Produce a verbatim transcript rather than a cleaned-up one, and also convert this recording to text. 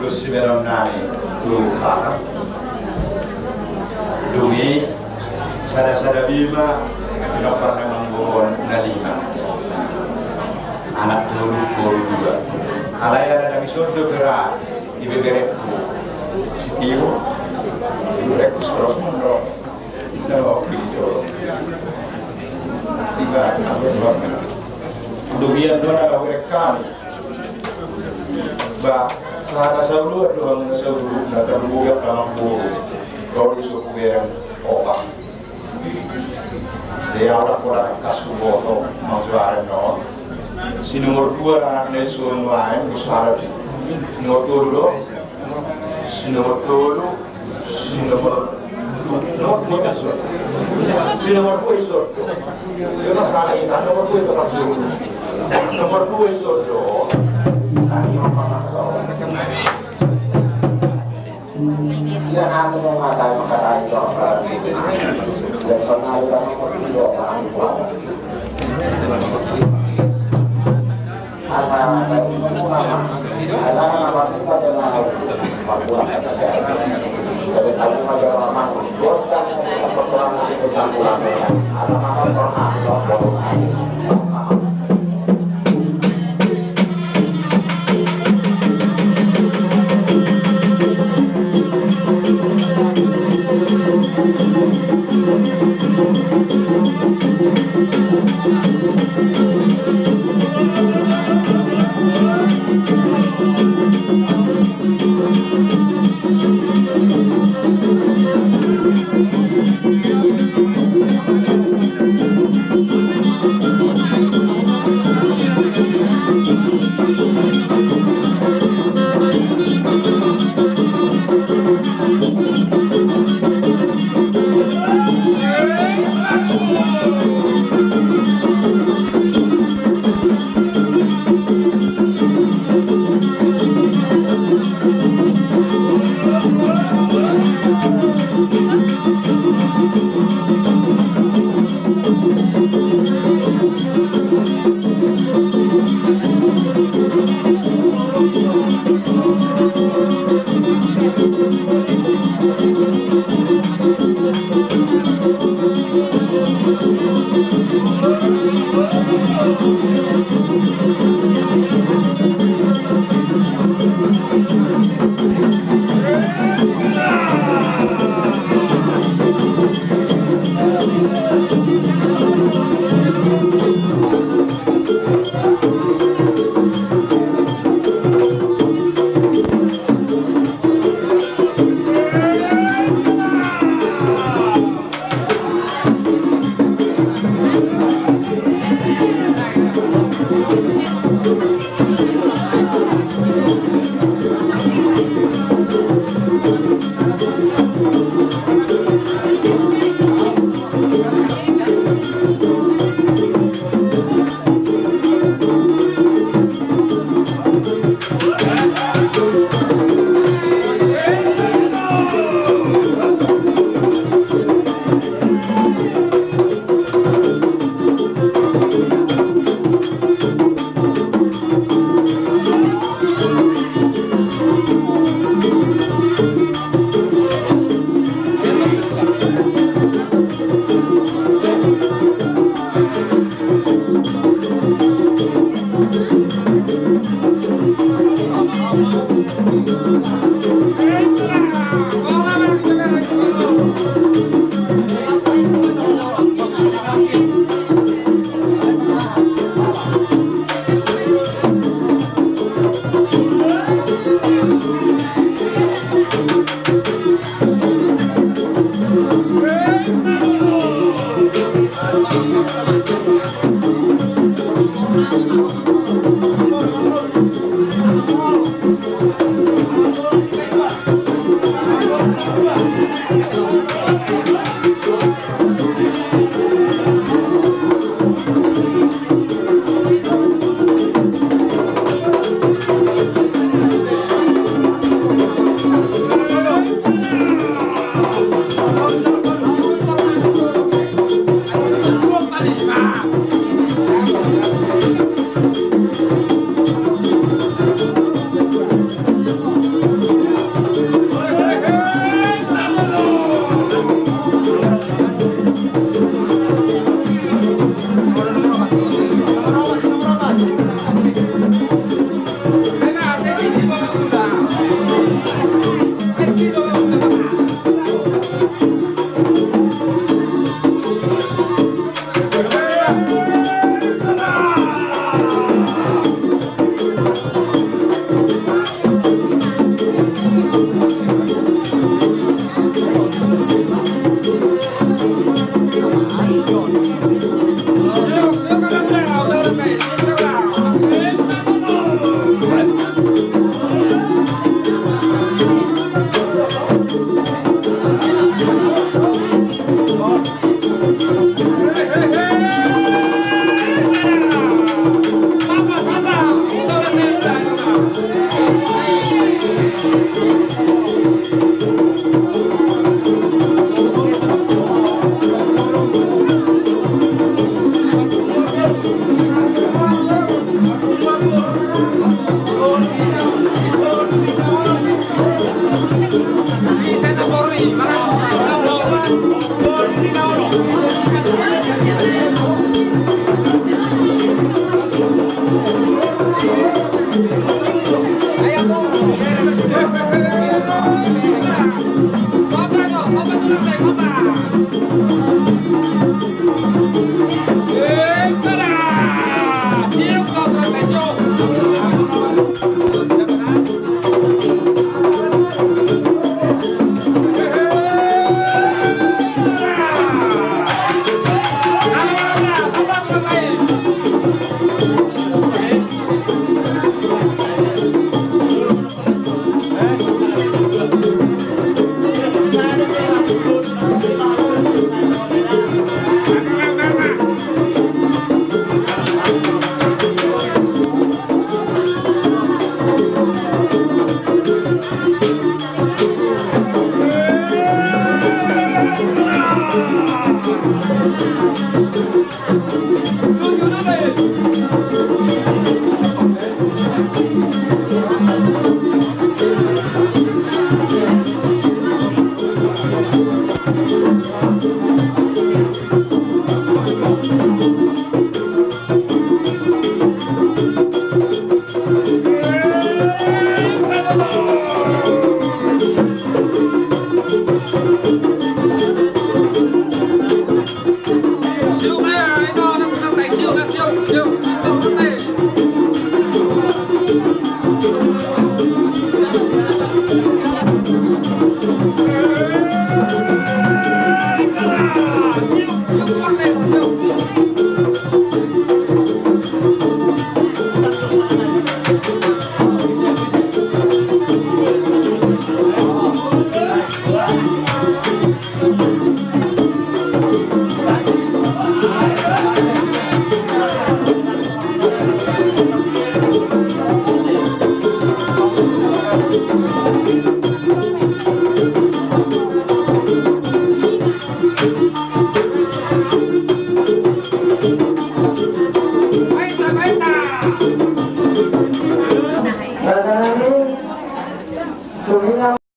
Sibahenonnami tu hata. Dung i sada-sada be ma pinompar na manggohi na lima. Anak tolu, boru dua. Alai ala dang i sondo pera ibeberengku si Tio, ibeberengku si Rosmondo. Dung i annon na laho bereng hami. Ba sahata sauluan do hamuna sauluan na tarlumobi angka amangboru. Ro do i so hubereng opat. Jadi au ndang pola tangkas huboto mangusuaren on. Si nomor dua anakna i so nuaeng, bos halak i. Nomor tolu do. Si nomor tolu. Si nomor, nomor dua i so. Si nomor dua i so. Dia mas halak i kan nomor dua i so. Nomor dua i so do.